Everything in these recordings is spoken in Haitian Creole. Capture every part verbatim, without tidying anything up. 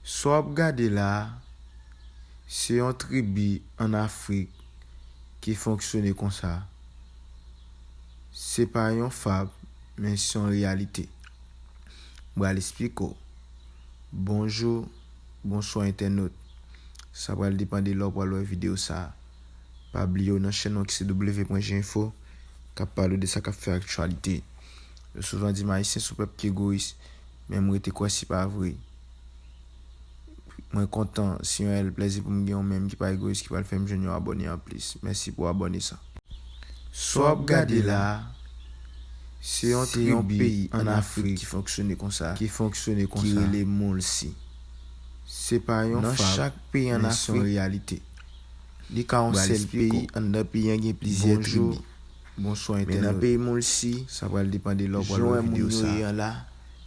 Sa w ap gade la a, se yon tribi ann Afrik ki fonksyone konsa. Se pa yon fab, men se yon reyalite. M pral esplike w. Bonjou, bonswa entènot. Sa pral depann de lè w pral wè videyo sa a. Pa bliye w nan chèn nou ki se w w w pwen G Info, k ap pale w de sa k ap fè aktyalite. Yo souvan di m Ayisyen se yon pèp ki egoyis, men m rete kwè se pa vre. Mwen kontan, se yon reyèl plèzi pou m gen yon menm ki pa egoyis ki pral fè m jwenn yon abòne anplis. Mèsi pou abòne sa. Sa w ap gade la a, se yon tribi ann Afrik ki fonksyone konsa, ki fonksyone konsa, ki rele Moulsi. Se pa yon fab, men se yon reyalite. Li ka yon sèl peyi, anndan peyi an gen plizyè tribi. Bonswa entènot. Men nan peyi Moulsi, sa pral depann de lè w pral wè videyo sa a.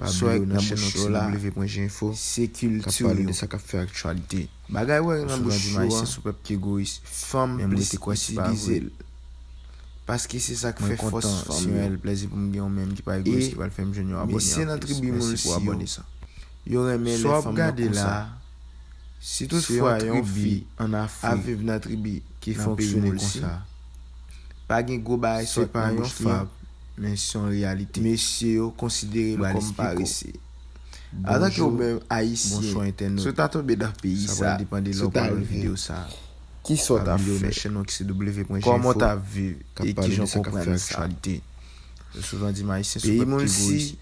Pa bliye w nan chèn nou ki se w w w pwen G Info, se kilti yo. K ap pale w de sa k ap fè aktyalite. Bagay w wè nan bouch yo an, fanm plis itilize l. Paske se sa k fè fòs fanm yo. Mwen kontan, se yon reyèl plèzi pou m gen yon menm ki pa egoyis ki pral fè m jwenn yon abòne anplis. Mèsi pou abòne sa. Yo renmen lè fanm nan konsa. Si toutfwa yon fi ap viv nan tribi ki fonksyone konsa, pa gen gwo bagay sòt nan bouch li an, men se yon reyalite. Mesye yo konsidere l kòm parese. Antanke ou menm Ayisyen, si w ta tonbe nan peyi sa, si w ta rive, kisa w t ap fè? Kòman w t ap viv e kijan w konprann sa? Peyi Moulsi,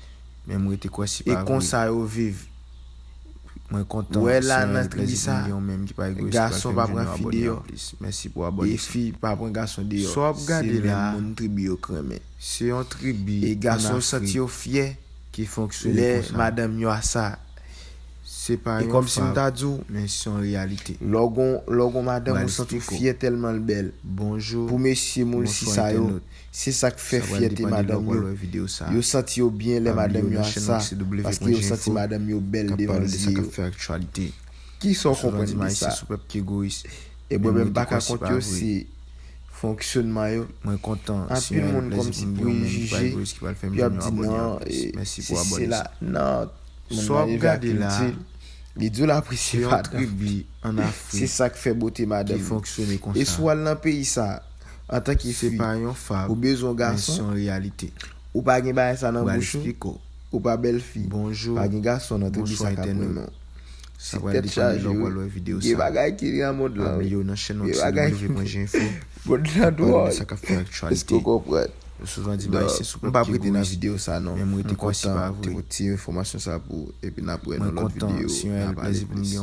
e konsa yo viv. Ou wè la nan tribi sa, gason pa pran fi deyò, e fi pa pran gason deyò. Se menm moun tribi yo k renmen. E gason yo santi yo fyè lè madanm yo a sa. E kòmsi m ta di w, lè w gon, lè w gon madanm ou santi w fyè tèlman l bèl. Pou mesye Moulsi sa yo, se sa k fè fyète madanm yo. Yo santi yo byen lè madanm yo a sa, paske yo santi madanm yo bèl devan zye yo. Kisa w konprann de sa? E mwen menm m pa ka kont yo se fonksyonman yo. Anpil moun kòmsi prejije, y ap di non, e, sesi sela. Non, moun nan leve ak kilti l. Li di w l apresye madanm. Se sa k fè bote madanm li. E si w al nan peyi sa, antanke fi, ou bezwen yon gason, ou pa gen bagay sa nan bouch ou, ou pa bèl fi, pa gen gason nan tribi sa k ap renmen w. Se tèt chaje wi. Gen bagay ki nan mond lan wi. Gen bagay ki mond lan dwòl. Èske w konprann? Donk, m p ap rete nan videyo sa non. M kontan te pote ti enfòmasyon sa pou ou, epi n ap wè nan lòt videyo, n a pale plis.